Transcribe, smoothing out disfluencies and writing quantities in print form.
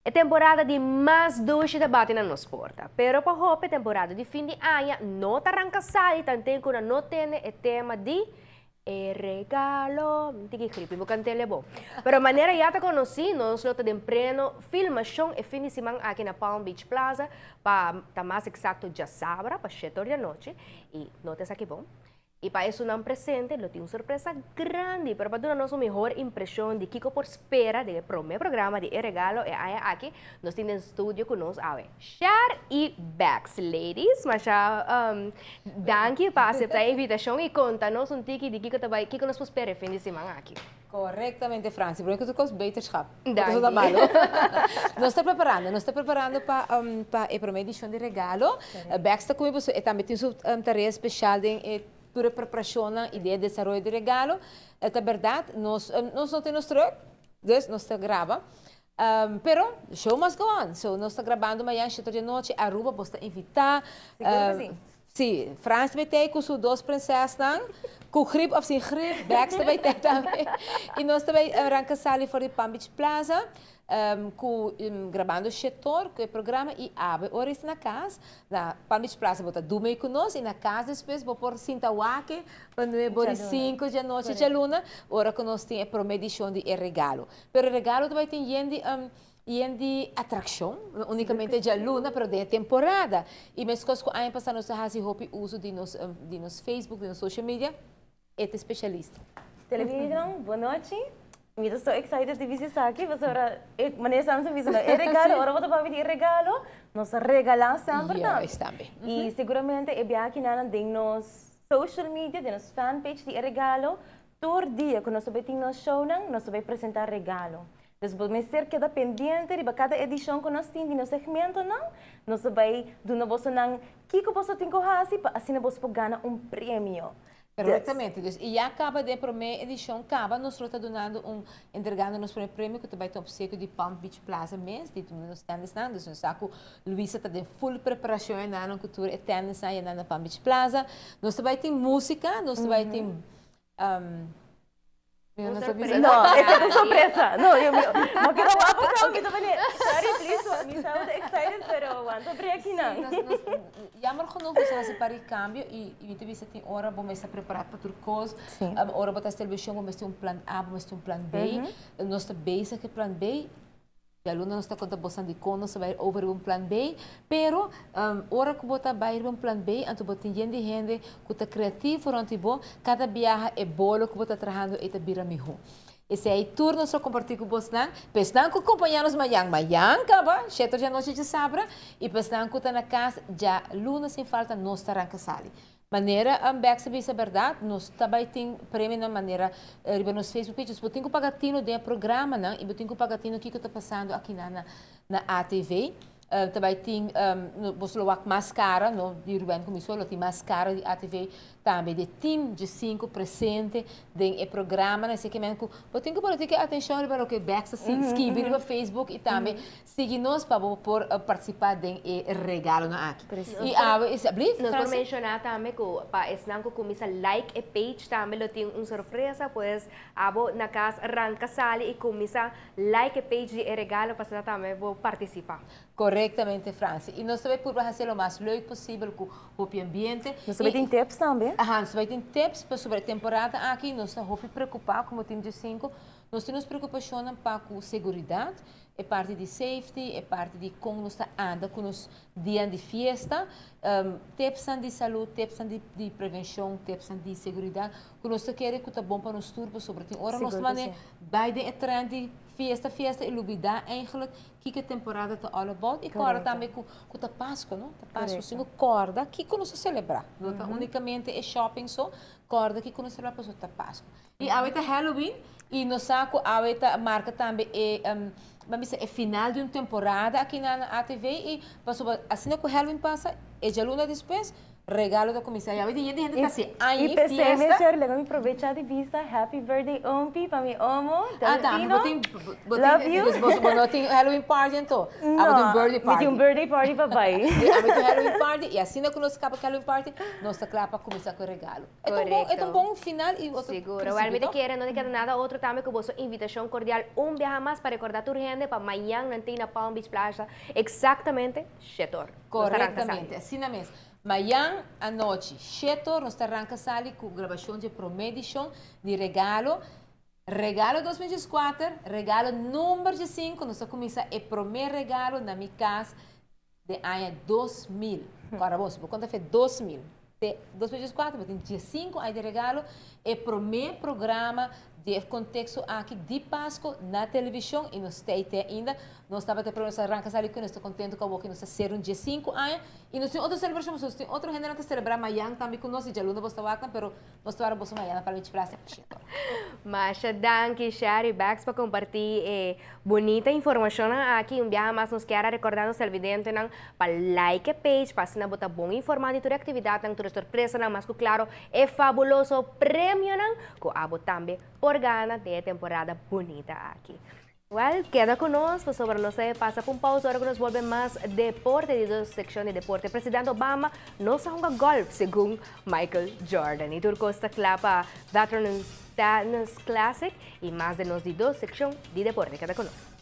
E temporada di mas dushi ta bati na nos porta. Pero pa hopi temporada di fin di aña no ta ranca sali tanten cu nan no tene e tema di e regalo. Mi tin ki gripi, bo cantele bo. Pero manera ya ta conoci, nos lo ta den pleno filmacion e fin di siman aki na Palm Beach Plaza, pa ta mas exacto djasabra pa shete or di anochi. Y no ta esaki bon. I pa esunnan presente lo tin un sorpresa grandi, pero pa duna nos un mihor impresion di kico por spera den e prome programa di E Regalo e aña aki, nos tin den studio cu nos awe Shar i Bex. Ladies, masha danki pa acepta e invitacion i conta nos un tiki di kico ta bay, kico nos por spera e fin di siman aki. Correctamente Franci, prome cu tur cos beterschap. Danki. Bo ta malo. Nos ta preparando, nos ta preparando pa pa e prome edicion di Regalo. Bex ta cu mi pasobra e tambe tin su tarea special den e tur e preparacionnan y den e desaroyo di Regalo. E ta berdad, nos nos no tin nos truck, dus nos ta graba. Pero the show must go on, so nos ta grabando mañan shete di anochi, Aruba bos ta invita. Sigur cu si. Si, Frans ta bay tey cu su dos prinsesnan, cu grip of sin grip, Bex ta bay tey tambe. Y nos ta bay ranca sali for di Palm Beach Plaza, cu grabando shetor cu e programa y awe ora esta na cas, na Palm Beach Plaza bo ta dumey cu nos y na cas despues bo por sinta wak pa nuebe ora y cinco djanochi djaluna, ora cu nos tin e prome edicion di e regalo. Pero e regalo ta bay tin yen di Yen di atraccion, no unicamente djaluna, pero den e temporada. Y mescos cu aña pasa nos a haci hopi uso di nos di nos Facebook, di nos social media, e ta specialista. Television, bon nochi. Mi ta so excited di bisti esaki pasobra e manera esnan ta bisa no e regalo, ora bo ta papia di e regalo, nos a regala semper tambe. Juist tambe. Y seguramente e biaha kinan den nos social media, den nos fanpage di e regalo, Tur dia ku nos ta bai tin nos shownan, nos ta bai presentá regalo. Dus bo mester keda pendiente riba kada edishon ku nos tin di nos segmentonan. Nos ta bai duna bosonan kiko boso tin ku hasi pa asina boso por gana un premio. Perfectamente. Dus i ya kaba den promé edishon kaba nos lo ta dunando un entregando nos promé premio ku ta bai ta un obsekio di Palm Beach Plaza mes di duna nos tènisnan. Dus nos sa ku Luisa ta den full preparashon e nanan ku tur e tènisnan ya nan na Palm Beach Plaza. Nos ta bai tin músika, nos ta bai tin Un sorpresa. No, esa ta sorpresa. No, yo mi, no quiero guapo kau, mi ta pone, sorry please, mi sa bo ta excited, pero wanta break Sí, nan. nos, nos, jammer genoeg nos a hasi par di cambio y, y mi ta bisa tin ora bo mester prepara pa tur cos. Sí. Ora bo ta hasi television bo mester un plan A, bo mester un plan B. Nos ta bezig cu e plan B. Djaluna nos ta konta bosan dikon nos ta bai over riba un plan B, pero ora ku bo ta bai riba un plan B anto bo tin yen di hende ku ta kreativo rònt di bo, kada biaha e bolo ku bo ta trahando ei ta bira mihó. Esei tur nos lo kompartí ku bosnan, pa esnan ku kompañá nos mañan, mañan kaba, shete or djanochi djasabra, i pa esnan ku ta na kas djaluna sin falta nos ta ranka sali. Manera Bex a bisa berdad, nos ta bay tin premionan manera riba nos Facebook page, dus bo tin cu paga tino den e programanan y bo tin cu paga tino kico ta pasando aki na na ATV. Ta bay tin, boso lo wak mas cara, no di Ruben cu mi so, lo tin mas cara di ATV tambe di e team dje cinco presente den e programanan. Esey ke men cu bo tin cu pone tiki atencion riba loke Bex ta skibi riba Facebook y tambe Sigui nos pa bo por participa den e regalonan aki. Y awe is ablief, Nos por Francie? menciona tambe cu pa esnan cu cuminsa like e page tambe lo tin un sorpresa, pues abo na cas ranca sali y cuminsa like e page di e regalo pa asina tambe bo participa. Correctamente Francie. Y nos ta bay purba haci lo mas leuk posibel cu hopi ambiente. Nos ta bay tin tips tambe. Aha, nos ta bay tin tips pasobra e temporada aki nos ta hopi preocupa como team dje-cinco. Nos tin nos preocupacionnan pa cu seguridad. E parti di safety, e parti di kon nos ta anda ku nos dianan di fiesta, tipsnan di salud, tipsnan di prevenshon, tipsnan di seguridat, ku nos ta kere ku ta bon pa nos tur pasobra tin ora nos ta mane bai den e trend di fiesta fiesta i lubida eigenlijk kiko e temporada ta all about i kòrda tambe ku ku ta Pasku no, ta Pasku si no kòrda kiko nos ta selebrá, no ta unikamente e shopping so, kòrda kiko nos ta selebrá pasobra ta Pasku. I awe ta Halloween i nos sa ku awe ta marka tambe e ban bisa e final di un temporada aki na ATV i pasobra asina ku Halloween pasa e djaluna despues. Regalo ta kuminsá ya. Di hende ta hasi aña i i p'esei fiesta. Meshor, laga mi probechá di bisa happy birthday Ompi pa mi omo, Ah, tambe bo Delfino. tin, bo tin, Love you. dus bo no tin Halloween party anto? No, Abo tin birthday mi party. tin un birthday party pa bai. I abo tin Halloween party i asina ku nos kaba ku Halloween party, nos ta kla pa kuminsá ku e regalo. E ta un bon, e ta un bon final i otro Siguro. principio, Wel, mi ta to? kere no ta keda nada otro tambe ku boso invitashon kordial un biaha mas pa rekordá tur hende pa mañan nan tin na Palm Beach Plaza eksaktamente shetor. Nos ta ranka sali. Korektamente, asina mes. Mayan anochi, shetor, nos ta ranka sali ku grabashon dje promé edishon di Regalo. Regalo 2014, regalo number 15, nos ta kuminsá e promé regalo na mi kas den aña 2000. Kòrda bo, si bo konta fe 2000 te 2014, bo tin 15 aña di regalo. E promé programa di e konteksto aki di Pasko na televishon i nos ta ei te ainda. Nos tabata e promé, nos a ranka sali ku nos ta kontentu ku awor ku nos ta sera un 15 aña. I nos tin otro selebrashon, pasobra nos tin otro hendenan ta selebrá mayan tambe ku nos i djaluna bos ta wak nan, pero nos ta wak boso mayan na Palm Beach Plaza. Masha danki Sherry Becks pa kompartí e bunita informashonnan aki. Un biaha mas nos kier a rekordá nos televidentenan pa like e page pa asina bo ta bon informá di tur e aktividatnan, tur e sorpresanan, mas ku klaro e fabuloso premionan ku abo tambe por gana den e temporada bunita aki. Well, keda ku nos pasobra nos ta e pasa pa un pausa ora ku nos bolbe mas deporte di dos sekshon di deporte. Presidente Obama no sa hunga golf segun Michael Jordan. I tur kos ta kla pa Veterans Tennis Classic i mas den nos di dos sekshon di deporte. Keda ku nos.